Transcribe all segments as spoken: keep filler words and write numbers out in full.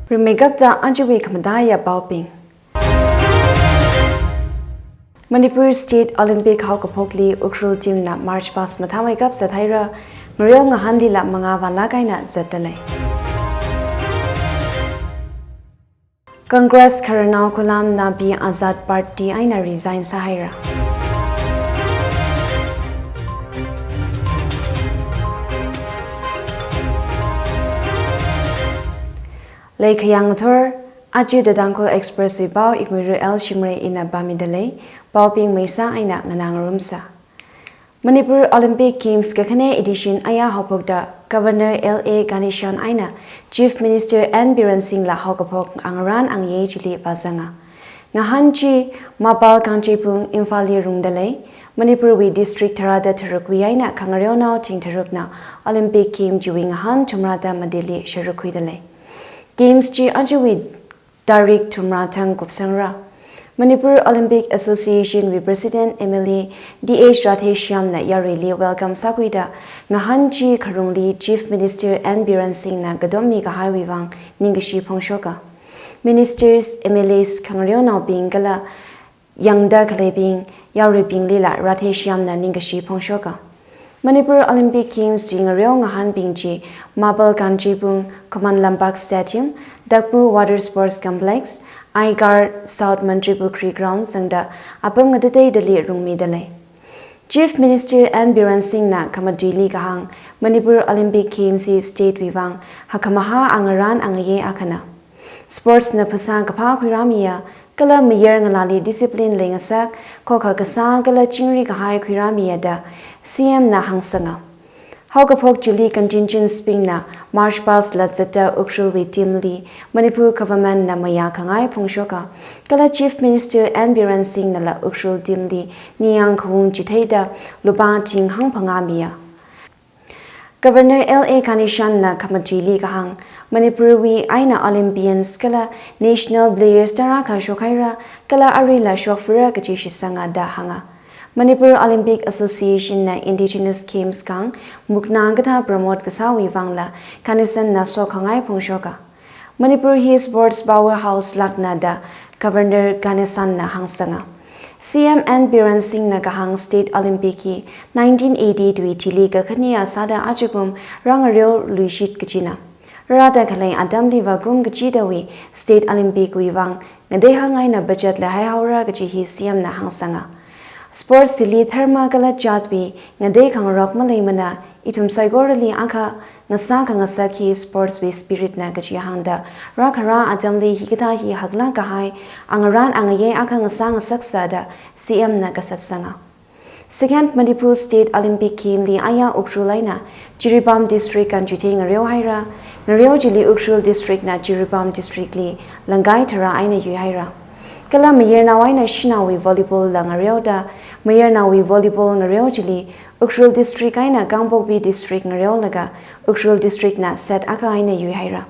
Rimeikapta ajawui khamataiya paobing. Manipur State Olympic haokaphokli Ukhrul team na march past mathāmeikap zathaira, ngareo ngahānlila mangā vālāk eina zatdalei. Congress khararnao Ghulam Nabi Azad party eina resign sāhaira. Leikhayang ngathor, aja The Tangkhul Express wui pao Iknguirui L Shimray ina pāmidalei, paobing meisā eina nganā ngarumsa. Manipur Olympic Games kakhane edition aya haophokta Governor L A Ganesan eina Chief Minister N Biren Singh la haokaphok angarān angayei chili vāzanga. Ngahān chi Mapal Kangcheipung Imphalli rungdalei, Manipurwui district tharāda tharukwui eina khangareonao thing tharukna Olympic Game chiwui ngahān thumrāda Mateli sharuk khuidalei. Games chi ajawui tarik thumrā thang kupsangra. Manipur Olympic Association wui President M L A D H Radheshyam na yaruili welcome sākhuida ngahān chi kharungli Chief Minister N Biren Singh na katommi kahaiwui vang ningkashi phongshoka. Ministers, M L As, khangareonaobing kala yangda khaleibing, yaruibinglila Radheshyam na ningkashi phongshoka. Manipur Olympic Games wui ngareo ngahānbing chi Mapal Kangcheipung, Khuman Lampak Stadium, Dakpu Water Sports Complex, Aigar South Mantripukhri Ground zangda apam ngatateidali rungmidalei. Chief Minister N Biren Singh na khamatuili kahāng, Manipur Olympic Games hi state wui vang hakkhamahā angarān angayei akhana. Sports na phasā kaphā khuirāmiya, kala mayar ngalāli discipline leingasak, khokha kasā kala chingri kahai khuirāmiya da C M na hāngsanga. Haokaphok chili contingents bingna march past la zatda Ukhrulwui team li Manipur government na mayā khangai phongshoka, kala Chief Minister N Biren Singh nala Ukhrul team li ningyāng khaung chitheida lupā thing hangphangā miya. Governor L A Ganesan na khamatuili kahāng, Manipurwui eina Olympians kala national players tarākha shokhaira, kala aruila shokfura kachi shitsanga da hānga. Manipur Olympic Association na Indigenous Games kang mukna kathā promote kasāwui vangla Ganesan na sokhangai phongshoka. Manipur hi sports powerhouse lākna da Governor Ganesan na hāngsanga. C M N Biren Singh na kahāng State Olympic hi nineteen eighty tui thili kakhane sāda ajakum rāngareoluishit kachina. Rāda khalei atamli vākum kachidawui State Olympic wui vang ngateihang eina budget leihaihaora kachi hi C M na hāngsanga. Sports hili dharma kala jatwui ngatei khangarok maleimana, ithum saikorali akha ngasā khangasak hi sports wui spirit na kachi hāngda, rākharā atamli hikathā hi haklāk kahai angarān angayei akha ngasā ngasaksa da C M na kasatsanga. Second Manipur State Olympic Game li aya Ukhrul eina Jiribam District kanchuithei ngareohaira. Ngareo chili Ukhrul District na Jiribam District li langkai tharā eina yuihaira. Kala mayarnao eina shanaowui volleyball la ngareoda, mayarnaowui volleyball ngareo chili Ukhrul District eina Kangpokpi District ngareolaga Ukhrul District na set akha eina yuihaira.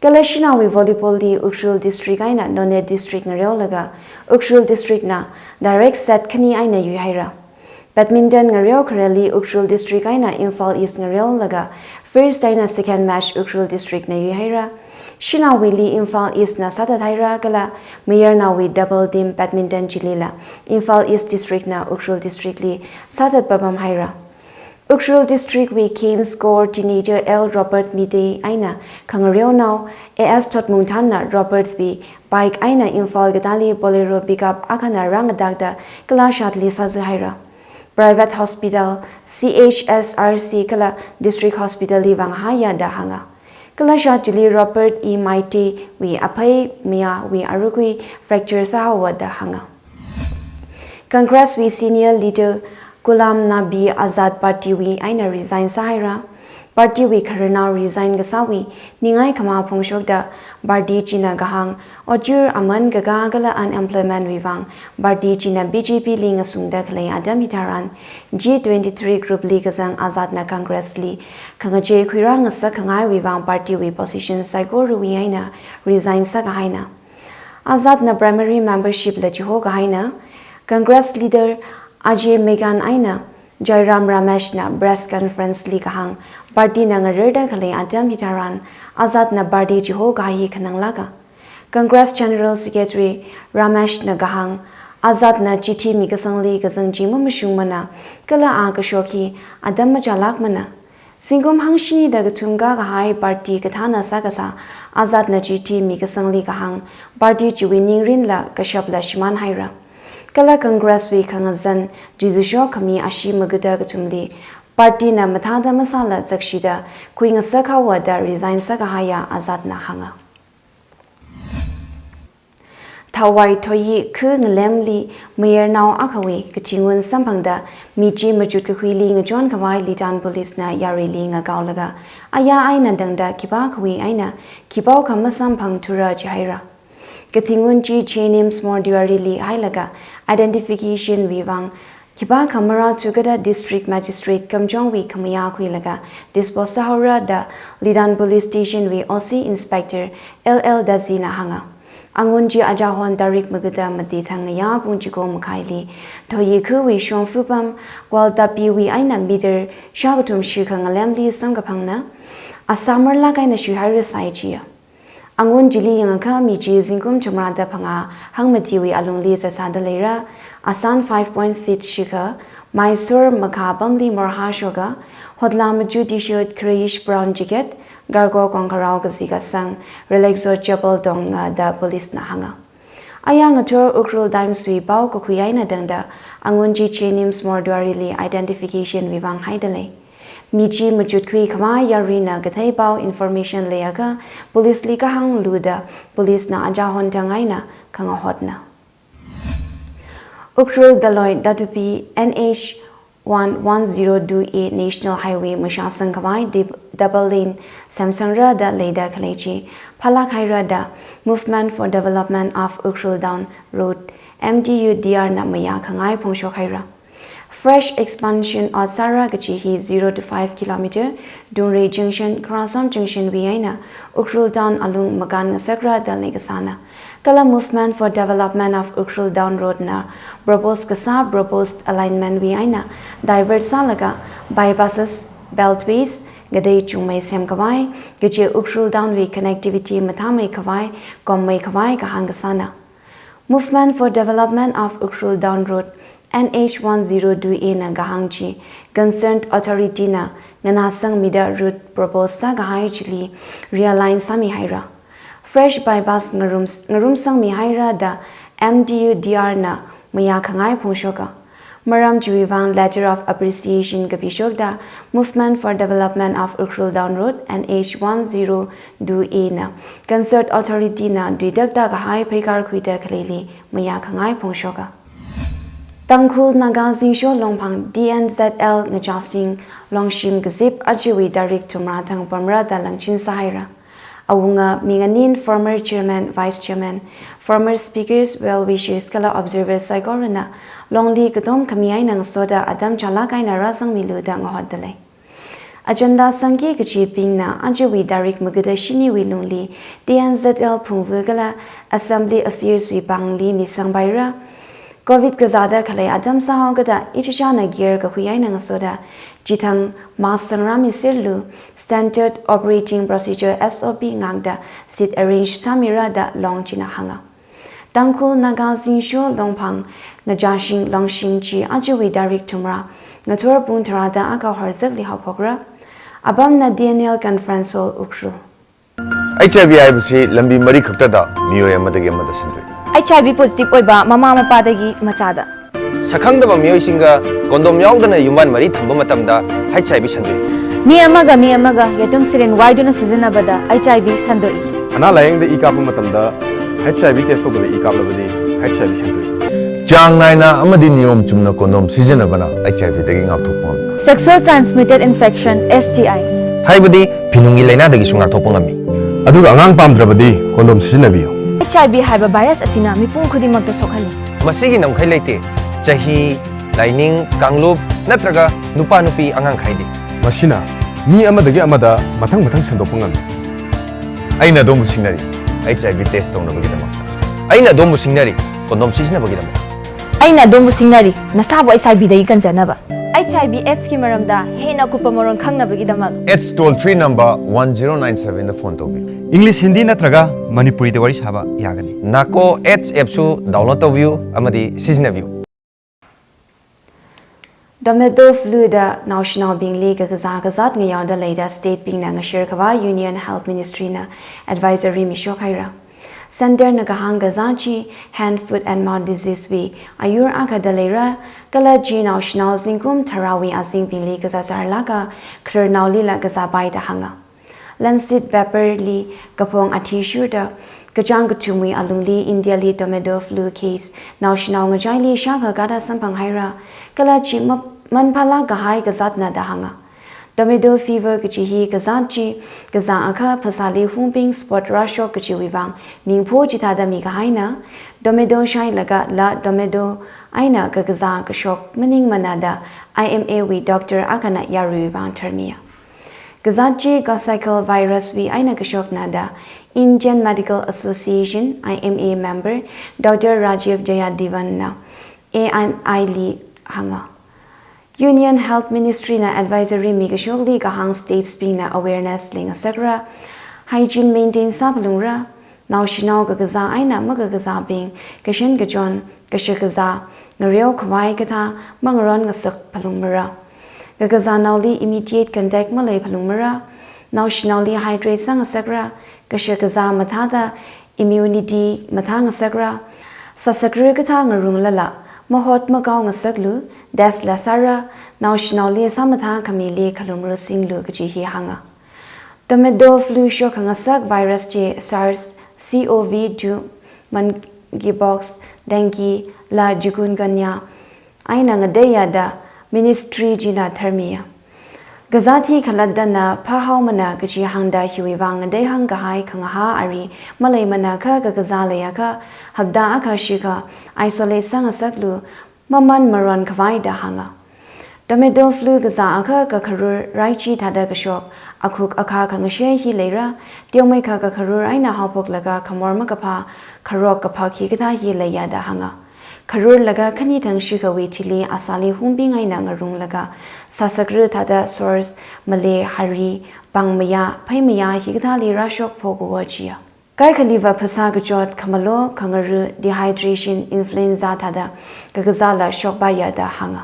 Kala shanaowui volleyball li Ukhrul District eina Noney District ngareolaga Ukhrul District na direct set khani eina yuihaira. Badminton ngareo khareli Ukhrul District eina Imphal East ngareolaga first eina second match Ukhrul District na yuihaira. Shanaowuili Imphal East na sāthathaira kala mayarnaowui double team badminton chilila Imphal East District na Ukhrul District li sāthatpapamhaira. Ukhrul District wui Games Coordinator L Robert Meitei eina khangareonao A S Thotmungthan na Robert wui bike eina Imphal katāli Bolero pickup akhana rāngatakda kalashatli sāzahaira. Private hospital, C H S R C kala district hospital li vāngahaiya da hānga. Kalashat chili Robert E Meitei wui aphei mayāwui arukui fracture sāhaowa da hānga. Congress wui senior leader Ghulam Nabi Azad party wui eina resign sāhaira. Party wui khararnao resign kasāwui ningai khamā phongshokda party china kahāng, otyur aman kakā kala unemployment wui vang party china B J P li ngasungda khalei atam hitharan G twenty-three group li kazang Azad na Congress li khangachei khuirā ngasak khangaiwui vang party wui position saikorawui eina resign sākahaina. Azad na primary membership la chihokahaina. Congress leader Ajay Meghan eina Jairam Rameshna press conference li kahāng, party na ngararda khalei atam hitharan, Azadna party chiho kahai hi khananglāka. Congress General Secretary Rameshna kahāng, Azadna chithi mikasangli kazang chi mamashungmana, kala a kashok hi atam machālākmana. Zingkum hangshini da kathum kakahai party kathāna sākasā, Azadna chithi mikasangli kahāng, party chiwui ningrinla kashapla shimānhaira. Kala Congress wui khangazan, jizusho khami ashi magada kathumli, party na mathāda masāla zakshida, khuingasak haowa da resign sākahaiya Azadna hānga. Thawai Thoyi khu ngalemli mayarnao akhawui kathingun samphangda mi chi machut kakhuili ngachonkhavai Litan Police na yaruili ngakaolaga, aya eina tangda khipākhawui eina khipāokha masamphangthura chihaira. Kathingun chi Jenims Mortuary li hailaga identification wui vang khipākha marāthu kachida District Magistrate Kamjong wui khamayā khuilaga dispose sāhaora da Litan Police Station wui O C Inspector L L Dazi na hānga. Angun chi ajahon tarik magada mati thang ngayā pung chiko makhaili Thoyi khuwui shongfa pam Gwaltapi wui eina meter shākathum shikha ngalemli samkaphangna. Asā marlāk eina shuihairasai chiya. Angun chili yangakha mi chi zingkum thumrada phangā hangmatiwui alungli zatsāda leira, asan five point feet shikha, maisur makha pamli morhā shoka, hotla machu T-shirt greyish brown jacket, cargo kongkharao kazi kasang, Relaxo chappal tonga da police na hānga. Aya ngathor Ukhrul Times wui pao kakhui eina tangda, angun chi Jenims Mortuary li identification wui vang haida lei. Mi chi machutkhui khavai yaruina kathei pao information leiakha police li kahānglu da police na ajahon thang eina khangahotna. Ukhrul Daloi Datupi N H one one zero two A National Highway mashāsang khavai dip-, double lane semsangra da leida khalei chi phālāk haira da Movement for Development of Ukhrul Town Road, M D U D R na mayā khangai phongshok haira. Fresh expansion ot sāra kachi hi zero to five kilometer, Dungrei Junction, Kharasom Junction wui eina Ukhrul Town alung makān ngasakra da leikasāna. Kala Movement for Development of Ukhrul Town Road na propose kasā proposed alignment wui eina divert sālaga bypasses, beltways, gadei chungmei semkhavai, kaje Ukhrul Town wui connectivity mathāmeikhavai, kommeikhavai kahāng kasāna. Movement for Development of Ukhrul Town Road, N H one zero two A na kahāng chi, concerned authority na nganāsangmida route propose sākahai chili realign sāmihaira. Fresh bypass ngarum-, ngarumsangmihaira da M D U D R na mayā khangai phongshoka. Maram chiwui vang letter of appreciation kapishokda Movement for Development of Ukhrul Town Road, N H one zero two A na concerned authority na tuitakda kahai pheikar khuida khaleili mayā khangai phongshoka. Tangkhul Naga Zingsho Longphang T N Z L ngachāsing longshim kazip ajawui tarik thumrā thang pamra da langchin sāhaira. Awunga minganin former chairman, vice chairman, former speakers, well wishers kala observers saikorana longli katom khami eina ngasoda atam chālāk eina rāsangmilu da ngahotda lei. Agenda sangki kachibingna ajawui tarik magada shiniwui lungli T N Z L phungvu kala Assembly Affairs wui pāngli misangpaira. Covid kazāda khalei atam sāhaokada ichichāna gear kakhui eina ngasoda chithang mask sangrāmiserlu, Standard Operating Procedure, S O P, ngakda seat arrange sāmira da long china hānga. Tangkhul Naga Zingsho Longphang ngachāsing longshim chi ajawui tarik thumrā ngathor pung tharāda akha horzakli haophokra. Apamna D N L Conference Hall, Ukhrul. H I V ꯍꯥꯏꯕꯁꯤ ꯂꯝꯕꯤ ꯃꯔꯤ ꯈꯛꯇꯗ ꯃꯤꯑꯣꯏ ꯑꯃꯗꯒꯤ ꯑꯃꯗ ꯁꯟꯗꯣꯛꯏ꯫ H I V positive ꯑꯣꯏꯕ ꯃꯃꯥ ꯃꯄꯥꯗꯒꯤ ꯃꯆꯥꯗ꯫ ꯁꯛꯈꯪꯗꯕ ꯃꯤꯑꯣꯏꯁꯤꯡꯒ condom ꯌꯥꯎꯗꯅ ꯌꯨꯝꯕꯥꯟ ꯃꯔꯤ ꯊꯝꯕ ꯃꯇꯝꯗ H I V ꯁꯟꯗꯣꯛꯏ꯫ ꯃꯤ ꯑꯃꯒ ꯃꯤ ꯑꯃꯒ ꯌꯦꯇꯨꯝ syringe ꯋꯥꯏꯗꯨꯅ ꯁꯤꯖꯤꯟꯅꯕꯗ H I V ꯁꯟꯗꯣꯛꯏ꯫ ꯑꯅꯥ ꯂꯥꯌꯦꯡꯗ ꯏ ꯀꯥꯞꯄ ꯃꯇꯝꯗ H I V test ꯇꯧꯗꯅ ꯏ ꯀꯥꯞꯂꯕꯗꯤ H I V ꯁꯟꯗꯣꯛꯏ꯫ ꯆꯥꯡ ꯅꯥꯏꯅ ꯑꯃꯗꯤ ꯅꯤꯌꯣꯝ ꯆꯨꯝꯅ condom ꯁꯤꯖꯤꯟꯅꯕꯅ H I V ꯗꯒꯤ ꯉꯥꯛꯊꯣꯛꯄ ꯉꯝꯃꯤ꯫ Sexual transmitted infection, S T I꯫ ꯍꯥꯏꯕꯗꯤ ꯐꯤꯅꯨꯡꯒꯤ ꯂꯥꯏꯅꯥꯗꯒꯤꯁꯨ ꯉꯥꯛꯊꯣꯛꯄ ꯉꯝꯃꯤ꯫ ꯑꯗꯨꯒ ꯑꯉꯥꯡ ꯄꯥꯝꯗ꯭ꯔꯕꯗꯤ condom ꯁꯤꯖꯤꯟꯅꯕꯤꯌꯨ꯫ H I V ꯍꯥꯏꯕ virus ꯑꯁꯤꯅ ꯃꯤꯄꯨꯝ ꯈꯨꯗꯤꯡꯃꯛꯇ ꯁꯣꯛꯍꯜꯂꯤ꯫ ꯃꯁꯤꯒꯤ ꯉꯝꯈꯩ ꯂꯩꯇꯦ꯫ ꯆꯍꯤ, ꯂꯥꯏꯅꯤꯡ, ꯀꯥꯡꯂꯨꯞ ꯅꯠꯇ꯭ꯔꯒ ꯅꯨꯄꯥ ꯅꯨꯄꯤ ꯑꯉꯥꯡ ꯈꯥꯏꯗꯦ꯫ ꯃꯁꯤꯅ ꯃꯤ ꯑꯃꯗꯒꯤ ꯑꯃꯗ ꯃꯊꯪ ꯃꯊꯪ ꯁꯟꯗꯣꯛꯄ ꯉꯝꯃꯤ꯫ ꯑꯩꯅ ꯑꯗꯣꯝꯕꯨ ꯁꯤꯡꯅꯔꯤ, H I V test ꯇꯧꯅꯕꯒꯤꯗꯃꯛꯇ꯫ ꯑꯩꯅ ꯑꯗꯣꯝꯕꯨ ꯁꯤꯡꯅꯔꯤ, condom ꯁꯤꯖꯤꯟꯅꯕꯒꯤꯗꯃꯛ꯫ ꯑꯩꯅ ꯑꯗꯣꯝꯕꯨ ꯁꯤꯡꯅꯔꯤ, ꯅꯁꯥꯕꯨ H I V ꯗꯒꯤ ꯀꯟꯖꯅꯕ꯫ H I V AIDS ki maramda hena kupa maron khangnabagidamakt AIDS toll free number one zero nine seven da phone tobiyou. English, Hindi natraga Manipuri da wari saba yagani. NACO AIDS app su download tobiyou amadi sijinabiyou. Tomato flu da naoshinaobingli kakazā kazat ngayaoda leida state bingna ngashir khavai Union Health Ministry na advisory mishok haira. Center na kahāng kazā chi hand, foot and mouth disease wui ayur akha da leira, kala chi naoshinao zingkum tharāwui azingbingli kazāzarlaka khararnaolila kazāpai da hānga. Lancet paper li kaphong athishurda, kachāng kathumwui alungli India li tomato flu case naoshinao ngachaili shākha kada samphang haira, kala chi ma-, manphalāk kahai kazatna da hānga. Tomato fever kachi hi kazat chi, kazā akha phasāli hungbing spot rāshok kachiwui vang mingpho chithāda mikahaina, tomato shailaga la tomato eina kakazā kashok maningmana da I M A wui doctor akhana yaruiwui vang tharmiya. Kazat chi Coxsackie virus wui eina kashokna da Indian Medical Association, I M A, member Doctor Rajeev Jayadeevan na A N I li hānga. Union Health Ministry na advisory mikashokli kahāng states bingna awareness leingasakra, hygiene maintain sāphalungra, naoshinao kakazā eina makakazābing kashan kachon, kashakazā ngareo khavai kathā mangaron ngasak phalungmara. Kakazānaoli immediate contact maleiphalungmara. Naoshinaoli hydrate sāngasakra, kashakazā mathāda immunity mathāngasakra. Sāsakra kathā ngarunglala mahot makao ngasaklu, test la sāra, naoshinaoli sāmathā khamili khalumrusinglu kachi hi hānga. Tomato flu shokhangasak virus chi SARS-CoV two, monkeypox, dengue, la chikungunya eina ngateiya da ministry china tharmiya. Kazāt hi khalattana phāhaomana kachi hāngda hiwui vang ngateihang kahai khangahā ari maleimanakha kakazā leiakha hapta akha shikha isolate sāngasaklu, maman maron khavai da hānga. Tomato flu kazā akha kakharur raichi thāda kashok, akhuk akha khangashe hi leira, teomeikha kakharur eina haophoklaga khamor makaphā, kharok kaphak hikathā hi leiya da hānga. Kharurlaga khani thang shikhawui thili asāli hungbing eina ngarunglaga sāsakra thāda sores, malei, hari, pāng mayā, phei mayā hikathāli rāshok phokuwa chiya. Kaikhaliva phasā kachot, khamalo, khangaru, dehydration, influenza thāda kakazāla shokpaiya da hānga.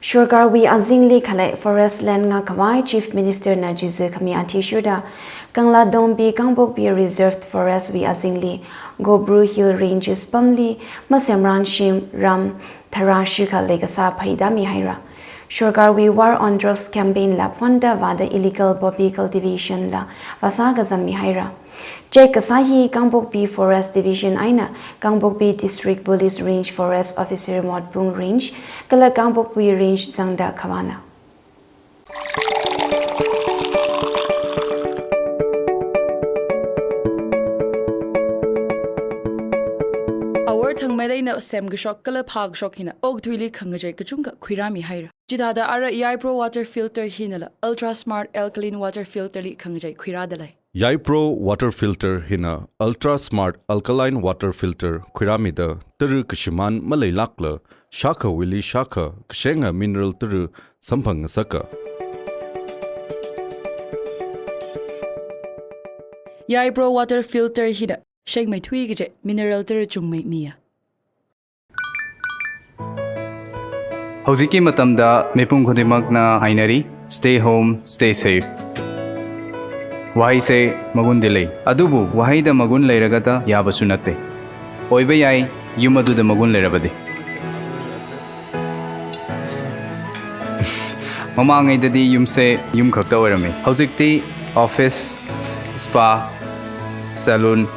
Sorkarwui azingli khalei forest land ngākkhavai Chief Minister na chizi khami athishurda, Kanglatongbi Kangpokpi Reserved Forest wui azingli Gobru Hill Ranges pamli masemran shim ram tharā shikha leikasā phaida mihaira. Sorkarwui War on Drugs campaign la phonda vāda illegal poppy cultivation la vāsā kazam mihaira. Check kasā hi Kangpokpi Forest Division eina Kangpokpi District Police Range Forest Officer Motbung Range kala Kangpokpi Range zangda khavāna. Awor Thangmeilei na semkashok kala phākashok hina okathuili khangachei kachungkha khuirāmihaira. Chithāda ara Yaipro water filter hinala Ultra Smart Alkaline water filter li khangachei khuirāda lei. Yaipro water filter hina Ultra Smart Alkaline water filter khuirāmida tara kashimān maleilākla shākhawuili shākha kashenga mineral tara samphangngasaka. Yaipro water filter hina shengmeithui kaji mineral tara chungmei miya. ꯍꯧꯖꯤꯛꯀꯤ ꯃꯇꯝꯗ ꯃꯤꯄꯨꯝ ꯈꯨꯗꯤꯡꯃꯛꯅ ꯍꯥꯏꯅꯔꯤ, "Stay home, stay safe." ꯋꯥꯍꯩꯁꯦ ꯃꯒꯨꯟꯗꯤ ꯂꯩ, ꯑꯗꯨꯕꯨ ꯋꯥꯍꯩꯗ ꯃꯒꯨꯟ ꯂꯩꯔꯒꯇ ꯌꯥꯕꯁꯨ ꯅꯠꯇꯦ꯫ ꯑꯣꯏꯕ ꯌꯥꯏ, ꯌꯨꯝ ꯑꯗꯨꯗ ꯃꯒꯨꯟ ꯂꯩꯔꯕꯗꯤ꯫ ꯃꯃꯥꯡꯉꯩꯗꯗꯤ ꯌꯨꯝꯁꯦ ꯌꯨꯝ ꯈꯛꯇ ꯑꯣꯏꯔꯝꯃꯤ꯫ ꯍꯧꯖꯤꯛꯇꯤ office, spa, salon,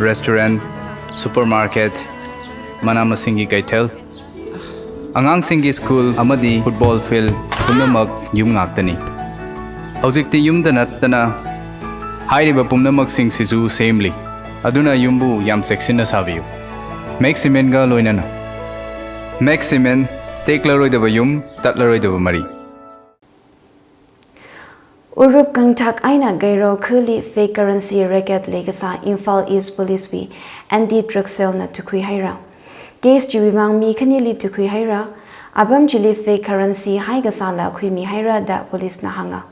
restaurant, supermarket, ꯃꯅꯥ ꯃꯁꯤꯡꯒꯤ ꯀꯩꯊꯦꯜ, ꯑꯉꯥꯡꯁꯤꯡꯒꯤ school ꯑꯃꯗꯤ football field ꯄꯨꯝꯅꯃꯛ ꯌꯨꯝ ꯉꯥꯛꯇꯅꯤ꯫ ꯍꯧꯖꯤꯛꯇꯤ ꯌꯨꯝꯗ ꯅꯠꯇꯅ ꯍꯥꯏꯔꯤꯕ ꯄꯨꯝꯅꯃꯛꯁꯤꯡꯁꯤꯁꯨ ꯁꯦꯝꯂꯤ꯫ ꯑꯗꯨꯅ ꯌꯨꯝꯕꯨ ꯌꯥꯝ ꯆꯦꯛꯁꯤꯟꯅ ꯁꯥꯕꯤꯌꯨ꯫ Max Cementꯒ ꯂꯣꯏꯅꯅ꯫ Max Cement, ꯇꯦꯛꯂꯔꯣꯏꯗꯕ ꯌꯨꯝ, ꯇꯠꯂꯔꯣꯏꯗꯕ ꯃꯔꯤ꯫ Urup kangthak eina Gairo khali fake currency racket leikasā Imphal East Police wui Anti Drug Cell na tukhui haira. Case chiwui vang mi khanili tukhui haira. Apam chili fake currency haikasāla khuimihaira da police na hānga.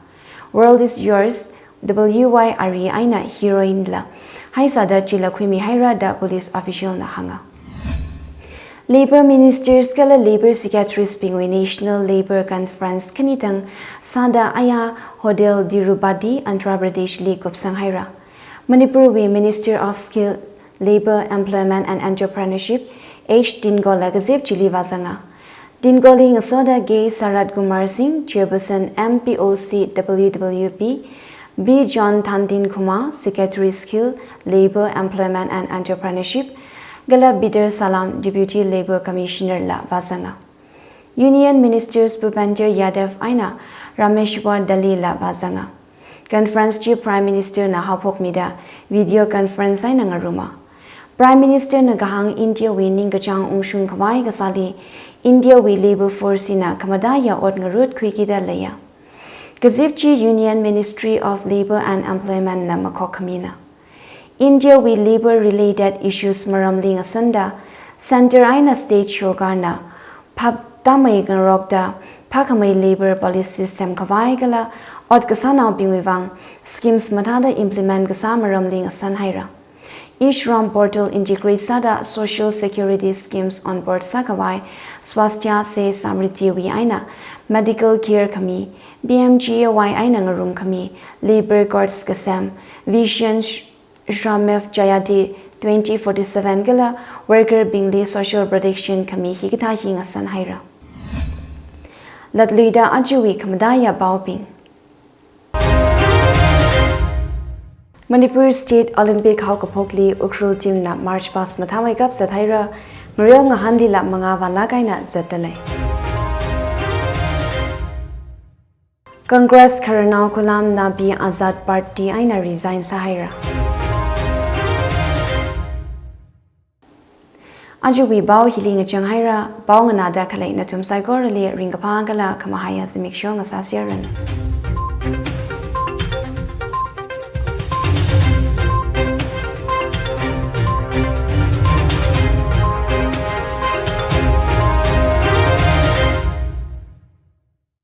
World is yours, W Y R E eina heroine la haisāda chila khuimihaira da police official na hānga. Labour Ministers kala Labour Secretaries bingwui National Labour Conference khanitang sāda aya Hotel Tirupati, Andhra Pradesh li kupsanghaira. Manipurwui Minister of Skill, Labour, Employment and Entrepreneurship, H Dinkol la kazip chili vāzanga. Dinkol li ngasoda K Sarat Kumar Singh, Chairperson M P O C W W P, B John Thandin Kumar, Secretary Skill, Labour, Employment and Entrepreneurship, kala Peter Salam, Deputy Labour Commissioner la vāzanga. Union Ministers Bhupender Yadav eina Rameshwar Daly la vāzanga. Conference chi Prime Minister na haophokmida video conference eina ngaruma. Prime Minister na kahāng India wui ningkachāng ungshung khavai kasāli India wui labour force na khamataiya ot ngarut khuikida leiya. Kazip chi Union Ministry of Labour and Employment na makhok khamina. India wui labour related issues maramli ngasanda, Centre eina State Sorkar na phap tamei ngarokda phākhamei labour policy system khavai kala ot kasānaobingwui vang schemes mathāda implement kasā maramli ngasanhaira. E-Shram portal integrate sāda social security schemes onboard sākhavai, Swasthya Se Samriddhi wui eina medical care khami, P M G A Y eina ngarumkhami, labour codes kasem, Vision Sh-, Shramyeevayate twenty forty-seven kala worker bingli social protection khami hikathā hi ngasanhaira. Latluida ajawui khamataiya paobing. Manipur State Olympic haokaphokli Ukhrul team na march past mathāmeikap zathaira, ngareo ngahānlila mangā vālāk eina zatda lei. Congress khararnao Khulam Nabi Azad party eina resign sāhaira. Ajawui pao hili ngachanghaira, pao nganāda khalei nathum saikorali ringkaphā kala khamahaiya zimiksho ngasāseranu.